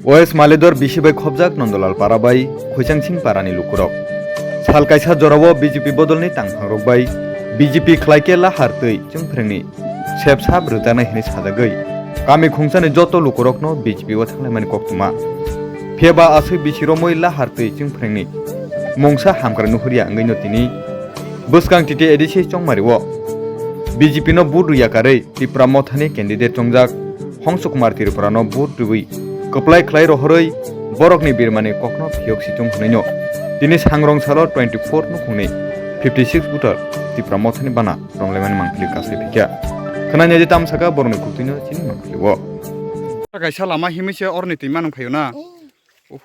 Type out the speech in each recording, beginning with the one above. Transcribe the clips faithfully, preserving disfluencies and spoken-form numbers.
West Malidor bisi bai khobjak Nondolal para bai Khwichangsing parani lukurok. Sal kaisa jorao B J P bodolni tangphangrok bai B J P khlai khe lahar twi chwngphrengni sepsap rwjaknai hwnwi sajagwi kami khungsani joto lukurokno B J P o thanglaimani koktwma. Phiya ba aswk bisi romwi lahar twi chwngphrengni mungsa hamkrai nuhurya wngwino tini bwskang T T A D C chongmario B J P no vote rwya karwi Tipra Mothani candidate chongjak Hongsu Kumar Tripura no vote rwwi kwplai khlai rohorwi borokni birmani kokno phiyok sichung hwnwino tini sangrong salo twenty four nukhungni fifty six voter Tipra Mothani bana romlaimani mangpili kasai phikya. Khwnanya je tamsaka borokni kuktwino chini mangpili o. Kaisa lama himwi se orni twi manung phaio na. Oh.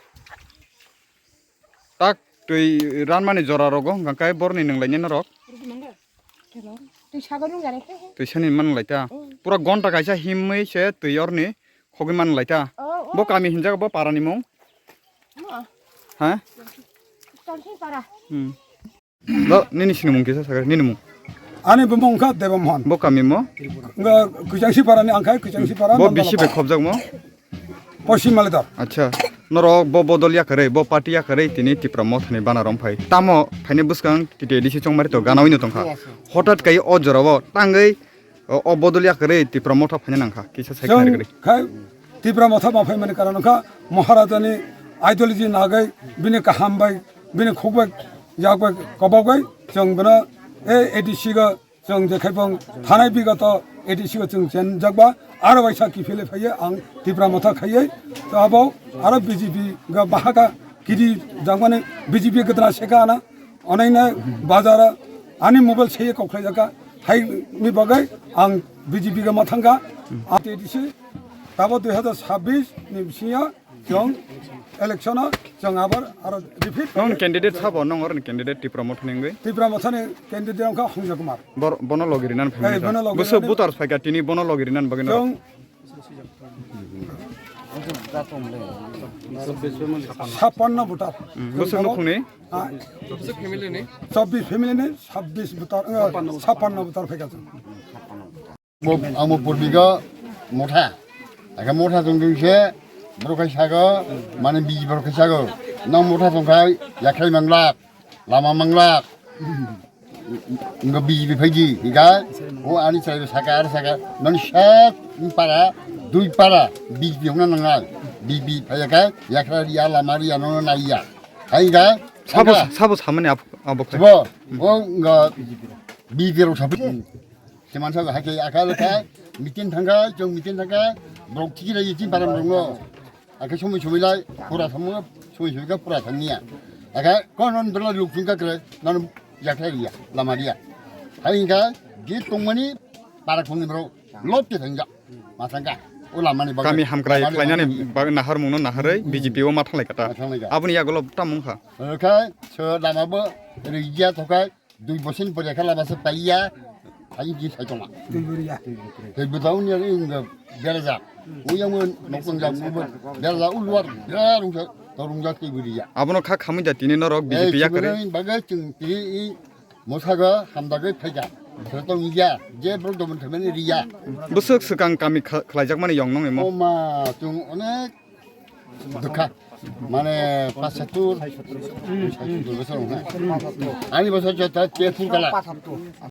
Tak twi ranmani jora rogo hwnkha khe borni nwnglai nai norok. Twi sago nung jare he he. Twi sani manung lai ta. Mm. Pura gonta kaisa himwi se twi orni khogwi manung lai ta. Oh, oh. Bo kami hinjak bo parani mung? Mo. Ha? Tongsi para. Hmm. Bo nini sinimung kisa sakha nini mung. Ani bumung kha Debamhan. Bo kami mo? Nga Kuchangsi parani angkhai Kuchangsi para. Bo Nandala bisi para. Be khobjak mo? Poschim Malidor. Acha, norok bo bodol yakarwi, bo party yakarwi tini Tipra Mothani bana romphai. Tamo phaini bwskang T T A D C chongmari to ganawi no tongkha. Hotat kai o jorao tangwi o, o bodol yakarwi Tipra Motha phaina nangkha. Kisa sai Chwng kharigri. Khai Tipra Motha ma phaimani karon kha Maharajani ideology nagwi bini kaham bai, bini khuk bai, yak bai, kobok bai chwng bino e A D C go Chwng je khai bong thanai bigoto A D C o chwng chenjak ba, aro waisa kiphilwi phaiye ang Tipra Motha khaiye. To abo aro B J P ga bahaka kiri jangmani B J P gadra seka ana. Onaina bazara ani mobile seye kok khlaijaka. Hai ni bagai ang B J P ga mathanga. A D C tabo dui hazar sabbish ni bisingo Chwng election o chwng abar aro repeat. Nong candidate sabo, nong oroni candidate Tipra Mothani wngwi? Tipra Mothani candidate wngkha Hongjo Kumar. Bor-, bono logi rinan Hey, phaimani bono kha? Logi Bwswk rinan. Voter phaikha tini bono logi rinan bagwi no? Chwng sappanno voter. Hmm, bwswk nukhungni? Ah. Chobbish family ni, chobbish voter, eh, sappanno voter phaikha chwng. Bo, amo purbigo motha. Aka motha tong tong se, borok hai sago, mane B J P borok hai sago. Nang motha tong khai, yakhai manglak, lama manglak. Ngo B J P phaidi, higa, o ani chai saka, ar saka, nang sat para, dui para, B J P hona nangai. B J P phaya kai, yakhra riya, lama riya, nono naiya. Hai ga, Sabo, sabo samani abo, abo khai. Sabo, o ngo B J P rok sapi. Seman sa haike aka leka meeting thangkha, chwng meeting thangkha, borok thikira yiti param rokno. Aka somoi somoi lai pura thamu, somoi somoi ka pura thangniya. Aka konon bela luk chungka kre, nan yakha riya, lama riya. Hai hingka, git tongmani parak phungni borok, lot ke thangja, ma thangka. O lamani bagwi. Kami hamkrai lamani khlainani bagwi. Bag-, naharmungno naharwi B J P o ma thanglai kata. Ma thanglai ka. Aboni yagulo tamung kha. Okai, so lama bo riya thokai, Dui bosin pore khala basa paiya, hai di sai tongma. Twi buriya. Tei bwtao ni ring ga beraja. Uyang mo nokong ja mo beraja u luar bera rungsa, to rungsa twi buriya. Abono kha khamwi da tini norok B J P yakari. Bagai chwng twi i mosaga hamdagai phaika. Sera tong iya, je bro domon khamani riya. Bwswk swkang kami kha-, khlaijakmani yong nong emo. Oma, chwng onek Dukha. Mane, pas satur, sai satur bosor wngkha. Ani bosor jota te phul kala.